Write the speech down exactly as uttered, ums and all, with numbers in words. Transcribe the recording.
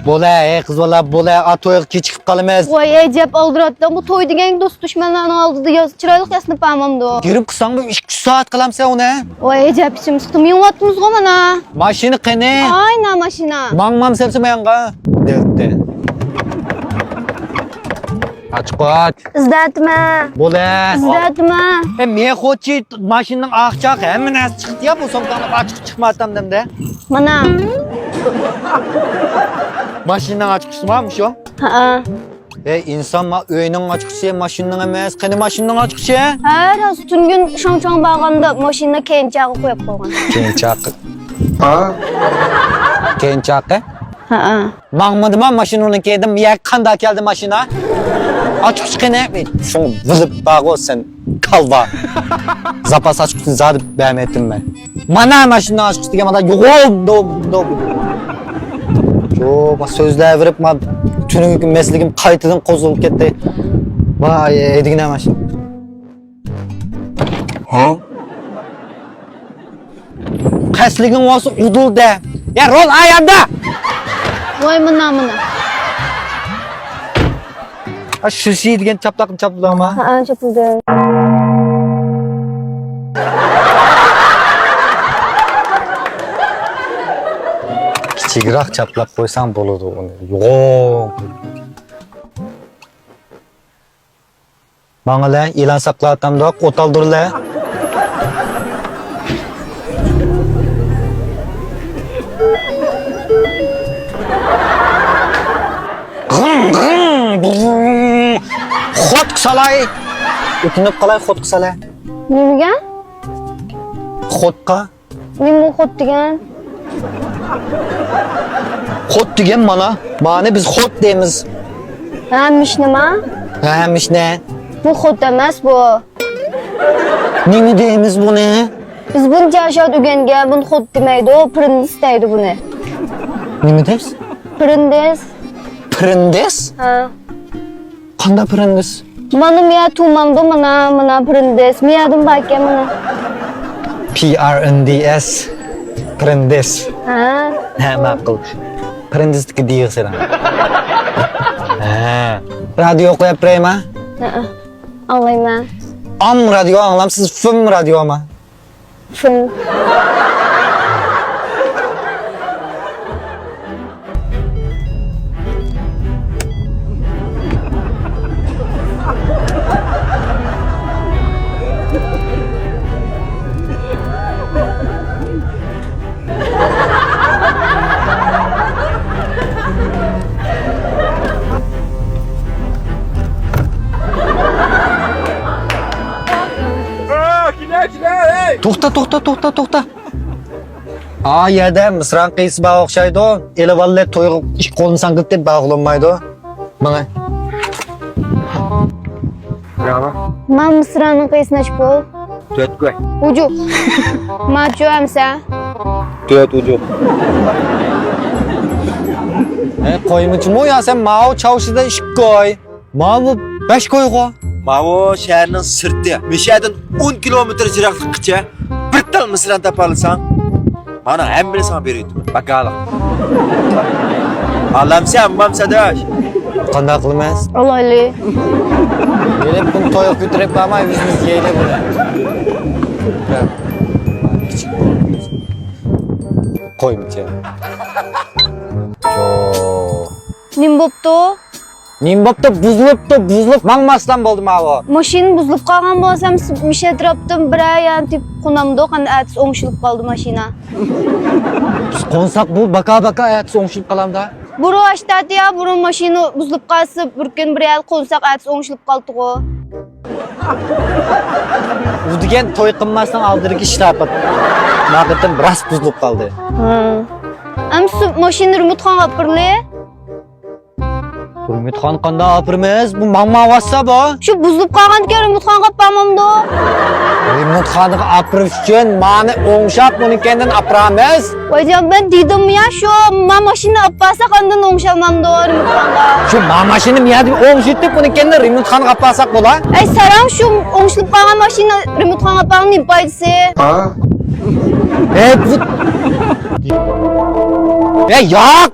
بولە، ئەي قىز بالا، بولە، ئا تويغا كېچىكىپ قالىمىز. ۋاي، ئەجەب ئالدىراتتىڭ، بۇ توي دېگەن دوست دۈشمەنلەرنىڭ ئالدىدا ياز-، چىرايلىق ياسىنىپ بارمامدۇ؟ كۆرۈپ قىلساڭ بىر ئىككى ئۈچ سائەت قىلامسەن ئۇنى. ۋاي، ئەجەب ئىچىم سىقتى، مېڭىۋاتىمىزغۇ مانا. ماشىنا قېنى؟ ئاينا ماشىنا. ماڭمامسەن مايانغا؟ دەلتە. ئاچقۇچ. ئىزدەتمە. بولە. ئىزدەتمە. ئە، مېخوچى ماشىنىنىڭ ئاق چاقى، ھەممە نەرسە چىقتى يا، بۇ سومكاڭدا ئاچقۇچ چىقمايۋاتامدۇ ئەمدى؟ مانا. ماشىنىنىڭ ئاچقۇچىمۇ شۇ؟ ھەئە. ئەي ئىنسان، ما ئۆينىڭ ئاچقۇچى، ماشىنىنىڭ ئەمەس. قېنى ماشىنىنىڭ ئاچقۇچى؟ ھە، راست، تۈنۈگۈن شاڭچاڭ بارغاندا ماشىنىنى كەينىچاققا قويۇپ قويغان. كەينىچاققا. ھا؟ كەينىچاققا؟ ھەئە. ماڭمىدىما ماشىنا ئۇنىڭكى؟ دېدىم، يا قانداق كەلدى ماشىنا؟ ئاچقۇچ قېنى؟ شۇڭا بىلىپ بارغۇ سەن، كالۋا. زاپاس ئاچقۇچنى زادى بەرمەيتتىم مەن. مانا ماشىنا ئاچقۇچ دېگەن مانا يوغۇم دوم دوم. يوق، ما سۆزلەۋېرىپ، ما تۈنۈگۈن مەسلىكىم قايتىدىن قوزغىلىپ كەتتى. ۋاي، ھەيدىگىنە ماشىنا. ھا؟ قەستلىكىڭ بولسا ئۇدۇل دە. يا رول ئاياندا. ۋاي مانا مانا. ئا، شۇشى دېگەن چاپلاقنى چاپلىدىڭما؟ ھە، چاپلىدىم. كىچىكرەك چاپلاپ قويساڭ بولىدۇ ئۇنى. يوق. ماڭىلە، ئېلان ساقلاۋاتامدۇق، ئوت ئالدۇرلە. غىڭ، غىڭ، بۇڭ. خوتقا سالاي. ئۆتۈنۈپ قالاي، خوتقا سالاي. نېمىگە؟ خوتقا. نېمە بۇ خوت دېگەن؟ خوت دېگەن مانا. مانى بىز خوت دەيمىز. ھە، مىشنىما؟ ھە، مىشنە. بۇ خوت ئەمەس بۇ. نېمە دەيمىز بۇنى؟ بىز بۇنى جاشاد ئۆگەنگەن، بۇنى خوت دېمەيدۇ، پىرىندىس دەيدۇ بۇنى. نېمە دەيسىز؟ پىرىندىس. پىرىندىس؟ ھە. قانداق پىرىندىس؟ مانا مىيا تۇمامدۇ، مانا، مانا پىرىندىس. مىيادىن باركەن مانا. پى ئار ئېن دى ئېس. پىرىندىس. ھە. ھە، ماقۇل. پىرىندىستىكى دېگۈسىرەڭ. ھە. رادىيو قويۇپ بېرەيما؟ ھە. ئاڭلايمەن. ئام رادىيو ئاڭلامسىز، فىم رادىيوما؟ فىم. توختا، توختا، توختا، توختا. ئا يەردە مىسرانىڭ قىيىسى بار ئوخشايدۇ. ئېلىۋاللى، تويغا ئىككى قولنى ساڭگىلىتىپ بارغىلى بولمايدۇ. ماڭا. مانا مىسرانىڭ قىيىسى نەچچە پۇل؟ تۆت كوي. ئۇجۇق. ماچۇ ئەمسە؟ تۆت ئۇجۇق. ئەي، قويمىچىمۇ يا سەن؟ ماۋۇ چاۋشىدا ئىككى كوي. ماۋۇ بەش كويغۇ. ماۋۇ شەھەرنىڭ سىرتى. مىشەدىن ئون كىلومېتىر يىراقلىققىچە بىر تال مىسران تاپالىساڭ، مانا ھەممىنى ساڭا بېرىۋېتىمەن. باكالىق. ئالامسەن، ئالمامسەن ئاداش؟ قانداق قىلىمىز؟ ئالايلى. يەنە بۇنى تويغا كۆتۈرۈپ بارماي، ئۆزىمىز يەيلى بۇنى. قويمىچە. نېمە بوپتۇ؟ نېمە بوپتۇ؟ بۇزۇلۇپتۇ، بۇزۇلۇپ ماڭماستىن بولدى ماۋۇ. ماشىنا بۇزۇلۇپ قالغان بولسا، مىشە ئەتراپتىن بىرەر يەرنى تېپىپ قونامدۇق، قېنى ئەتىسى ئوڭشىلىپ قالدى ماشىنا. بىز قونساق بۇ باكا-باكا ئەتىسى ئوڭشىلىپ قالامدا. بۇرۇن ئاشتاتى يا، بۇرۇن ماشىنا بۇزۇلۇپ قالسا، بىر كۈن بىر يەردە قونساق ئەتىسى ئوڭشىلىپ قالدىغۇ. بۇ دېگەن توي قىلماسنىڭ ئالدىدىكى ئىشلار. ما قېتىم راست بۇزۇلۇپ قالدى. ھە. ئەمسە ماشىنا رېمونتخانىغا ئاپىرىلى. رېمونتخانا قانداق ئاپىرىمىز؟ بۇ ماڭمايۋاتسا بۇ. شۇ بۇزۇلۇپ قالغاندىكىن رېمونتخانىغا ئاپىرمامدۇ؟ رېمونتخانىغا ئاپىرىش ئۈچۈن مانى ئوڭشاپ، ئۇنى كەينىدىن ئاپىرىمىز. ۋايجان، مەن دېدىممۇ يا، شۇ ما ماشىنىنى ئاپارساق ئاندىن ئوڭشالمامدۇ رېمونتخانىغا؟ شۇ ما ماشىنىنى مۇيەردىن ئوڭشىتىپ، ئۇنى كەينىدىن رېمونتخانىغا ئاپارساق بولا. ئەي ساراڭ، شۇ ئوڭشىلىپ قالغان ماشىنىنى رېمونتخانىغا ئاپارغاننىڭ نېمە پايدىسى؟ ھا؟ ئەي بۇ، ئەي ياق!